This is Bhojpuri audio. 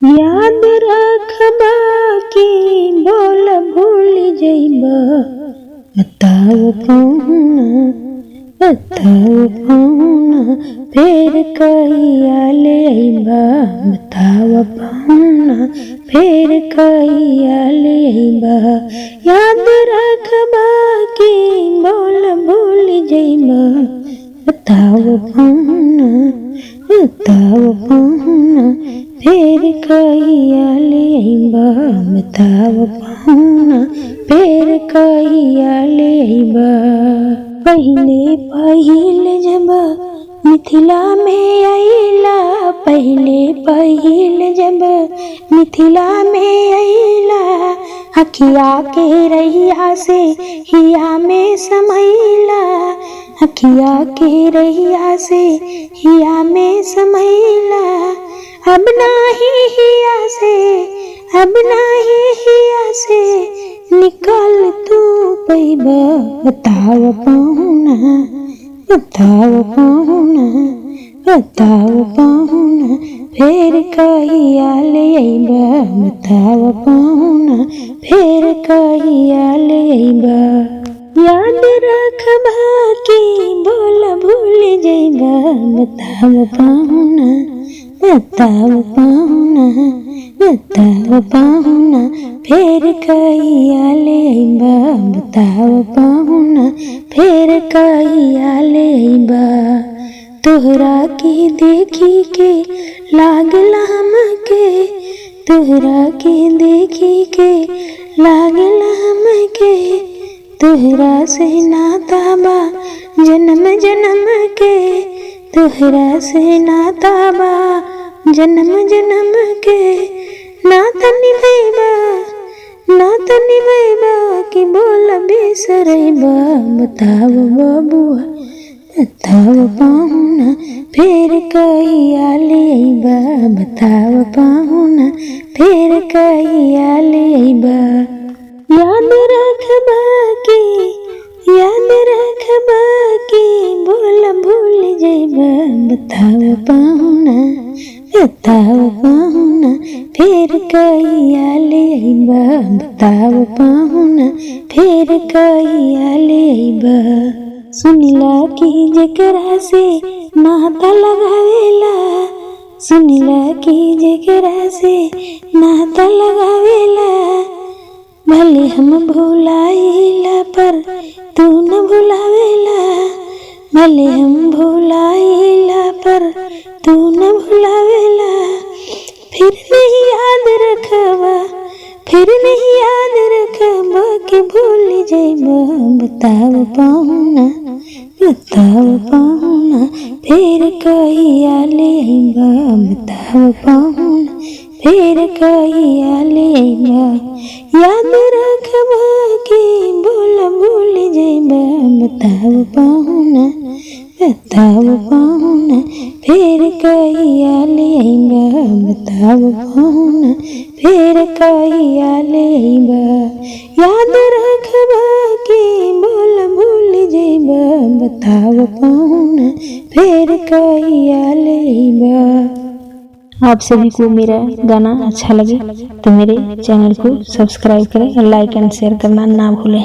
याद रखबा कि बोल भूल जइबा, बताओ पहुना, बताओ पहुना फेर कहिया ले अइबा, बताओ पहुना फेर कहिया ले अइबा। याद रखबा कि बोल भूल जइबा, बताओ पहुना, बताओ पहुना फेर कहिया ले अइबा, बताओ पहुना फेर कहिया ले अइबा। पहिले पहिले जब मिथिला में अइला, पहिले पहिले जब मिथिला में अइला, अखिया के रहिया से हिया में समैला, अखिया के रहिया से हिया में समैला। अब नाही हिया से, अब नाही हिया से निकल तू पैबा, बताओ पहुना, बताओ पहुना, बताओ पहुना फेर कहिया ले अइबा, बताओ पहुना फेर कहिया ले अइबा। याद रखबा कि बोल भूल जइबा, बताओ पहुना, बताओ पहुना, बताओ पहुना फेर कहिया ले अइबा, बताओ पहुना फेर कहिया ले अइबा। तोहरा के देखी के लागल हमके, तोहरा के देखी के लागल हमके, तोहरा से नाता बा जन्म जन्म के, तोहरा से नाता बा जन्म जन्म के। नाता निभैबा, नाता निभैबा कि बोल बिसरैबा, बताओ बबुआ, बताओ पहुना फेर कहिया ले अइबा, बताओ पहुना फेर कहिया ले अइबा। याद रखबा कि, याद रखबा कि बोल भूल जइबा, बताओ पहुना, बताओ पहुना फेर कहिया ले अइबा, बताओ पहुना फेर कहिया ले अइबा। सुनिला कि जेकरा से नाता लगावेला, सुनिला कि जेकरा से नाता लगावेला, भले हम भुलाइला पर तू न भुलावेला, भले हम भुलाइला पर तू न भुलावेला। फिर नहीं याद रखबा, फिर नहीं याद रखबा कि भूल जइबा, बताओ पहुना, बताओ पहुना फेर कहिया ले अइबा, बताओ पहुना फेर कहिया ले अइबा। याद रखबा कि बोल भूल जइबा, बताओ पहुना, बताओ पहुना फेर कहिया ले अइबा, बताओ पहुना फेर कहिया ले अइबा। याद रखबा कि बोल भूल जइबा, बताओ पहुना फेर कहिया ले अइबा। आप सभी को मेरा गाना अच्छा लगे तो मेरे चैनल को सब्सक्राइब करें और लाइक एंड शेयर करना ना भूलें।